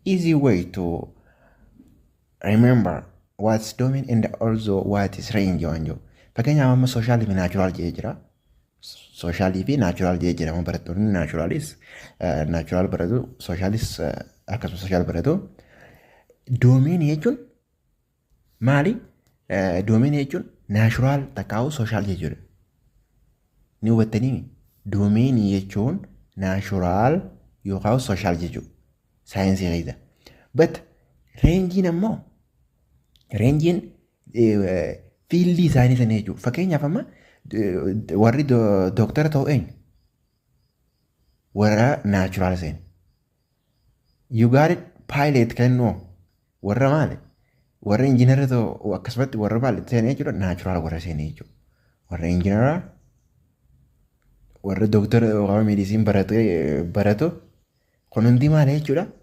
Easy way to remember what's domain and also what is range waan jiru. Fakkeenyaaf, amma social fi natural jedhee jira. Social fi natural jedhee jira. Amma barattoonni naturalis natural baratu, socialis akkasuma social baratu. Domain jechuun maali? Domain jechuun natural takkaa'u social jechuudha. Ni hubattanii? Domain jechuun natural yookaan social jechuudha. Saayinsii keessa. But rangeiin ammoo, rangeiin field isaanii sana jechuudha. Fakkeenyaaf, amma warri dooktara ta'u eenyu? Warra natural seene. You got it? Pilot kennuu warra maali? Warra injiinara ta'u akkasumatti warra maali seene jechuudha? Natural warra seene jechuudha. Warra injiinara, warra dooktara yookaan medicine baratu kun hundi maali jechuudha?